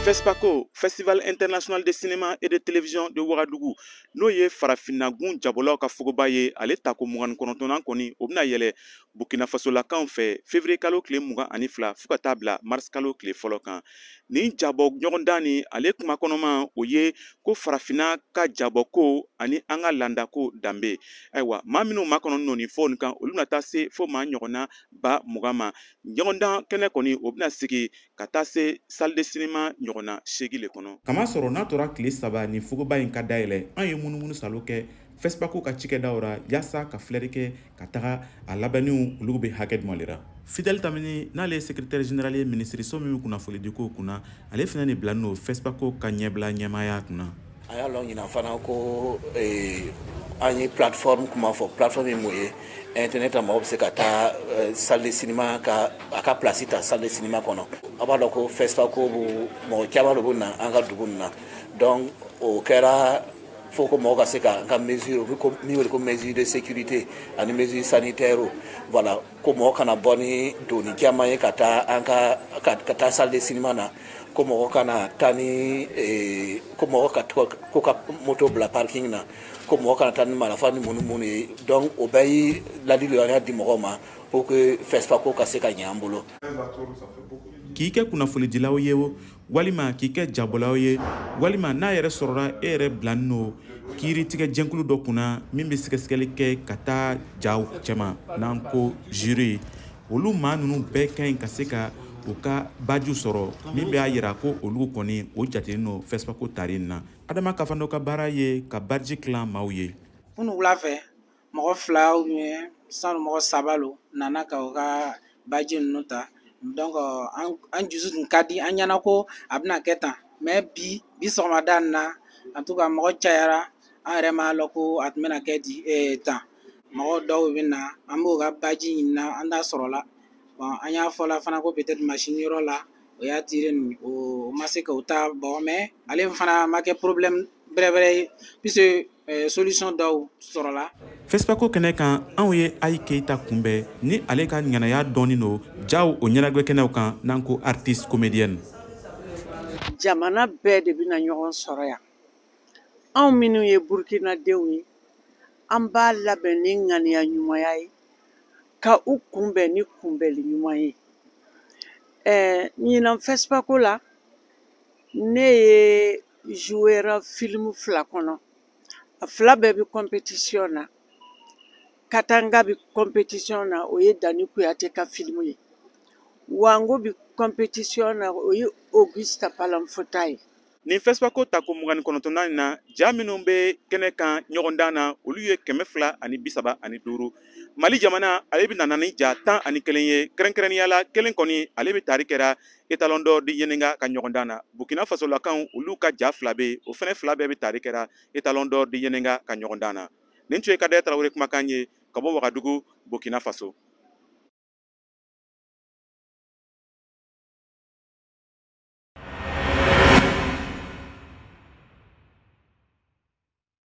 FESPACO, Festival International de Cinéma et de Télévision de Ouagadougou, n'o ye farafinnagun jabɔlaw ka fogoba ye, ale tako 29nan kɔni, o bɛna yɛlɛ Burkina Fasolakaw fɛ février kalo tile 22 fo ka taa bila mars kalo tile 1 kan. Nin jabɔ ɲɔgɔndan ni ale kuma kɔnɔma, o ye ko farafinna ka jabɔko ani an ka landako danbe. Ayiwa, maa minnu makɔnɔ nɔ nin fɔ nin kan, olu bɛna taa se fo maa ɲɔgɔnna 20 000 ma. Ɲɔgɔndan kɛnɛ kɔni, o bɛna sigi ka taa se salle de cinéma ɲɔgɔnna 8 le kɔnɔ. Kamasɔrɔ n'a tora tile 3 nin fogoba in ka dayɛlɛ, an ye munumunu salo kɛ FESPACO ka cikɛdaw ra yaasa ka filɛri kɛ ka taga a labɛnniw, olu bɛ hakɛ jumɛn le ra. Fidèle Tamini, n'ale ye secrétaire général ye minisiriso min bɛ kunnafonidiko kunna, ale fana de bilalen don FESPACO ka ɲɛbila ɲɛmaaya kunna. A y'a lɔn ɲinan fana ko an ye plateforme kuma fɔ. Plateforme ye mun ye? Internet, mɔgɔ bɛ se ka taa salle de cinéma ka a ka place ta salle de cinéma kɔnɔ. A b'a dɔn ko FESPACO bu mɔgɔ caman de bɛ na an ka dugu nin na. Donc o kɛra fo ko mɔgɔ ka se ka an ka mesure, u bɛ ko min wele ko mesure de sécurité ani mesure sanitaire, voilà, ko mɔgɔ kana bɔ ni doni caman ye ka taa an ka ka taa salle de cinéma na, ko mɔgɔ kana taa ni ko mɔgɔ ka ko ka moto bila parking na, ko mɔgɔ kana taa ni marifa ni mun ni mun ye. Donc o bɛɛ ye ladilikan di mɔgɔw ma pour que FESPACO ka se ka ɲɛ an bolo. K'i kɛ kunnafonidilaw ye o, walima k'i kɛ jabɔlaw ye, walima n'a yɛrɛ sɔrɔla e yɛrɛ bilanin no kiiritigɛ jɛnkulu dɔ kunna min bɛ sɛgɛsɛgɛli kɛ ka taa jaw cɛma, n'an ko jury, olu maa ninnu bɛɛ ka ɲi ka se ka u ka badge sɔrɔ min b'a yira ko olu kɔni o jatelen no FESPACO tari in na. Adama Kafando ka baara ye ka badge tilan maaw ye. Kunu wula fɛ, mɔgɔ fila ou bien sanu mɔgɔ saba lo nana ka u ka badge ninnu ta. Donc an dusu tun ka di an ɲɛna ko a bɛna kɛ tan, mais bi bi sɔgɔmada nin na, en tout cas, mɔgɔ cayara, an yɛrɛ m'a lɔn ko a tun bɛna kɛ di tan. Mɔgɔ dɔw bɛ na, an b'o ka badge ɲinina, an t'a sɔrɔ la. Bon, an y'a fɔ la fana ko peut-être machine yɔrɔ la o y'a tiré nin, o ma se k'o ta. Bon, mais ale fana ma kɛ problème bɛrɛbɛrɛ ye puisque solution dɔw sɔrɔla. FESPACO kɛnɛ kan, anw ye Ayi Keyita kunbɛn ni ale ka ŋanaya dɔɔni don jaw o ɲɛnajɛ kɛnɛw kan, n'an ko artiste comédienne. Jamana bɛɛ de bɛna ɲɔgɔn sɔrɔ yan. Anw minnu ye Burukinadenw ye, an b'a labɛn ni ŋaniya ɲumanya ye ka u kunbɛn ni kunbɛnli ɲuman ye. Ɲinan FESPACO la, ne ye jouera film fila kɔnɔ, a fila bɛɛ bɛ compétition na. Katanga bɛ compétition na, o ye Dani Kuyate ka film ye. Wango bɛ compétition na, o ye Auguste Palamfota ye. Nin FESPACO tako 29nan in na, ja minnu bɛ kɛnɛ kan ɲɔgɔndan na, olu ye 235. Mali jamana, ale bɛ nana ni ja 11 ye. Kɛrɛnkɛrɛnnenya la, kelen kɔni, ale bɛ tari kɛra Étalon d'Or di Yennenga ka ɲɔgɔndan na. Burkina Fasolakaw, olu ka ja fila bɛ yen, o fɛnɛ fila bɛɛ bɛ tari kɛra Étalon d'Or di Yennenga ka ɲɔgɔndan na. Nin tun ye Kadɛ Tarawele kumakan ye ka bɔ Wagadugu, Burkina Faso.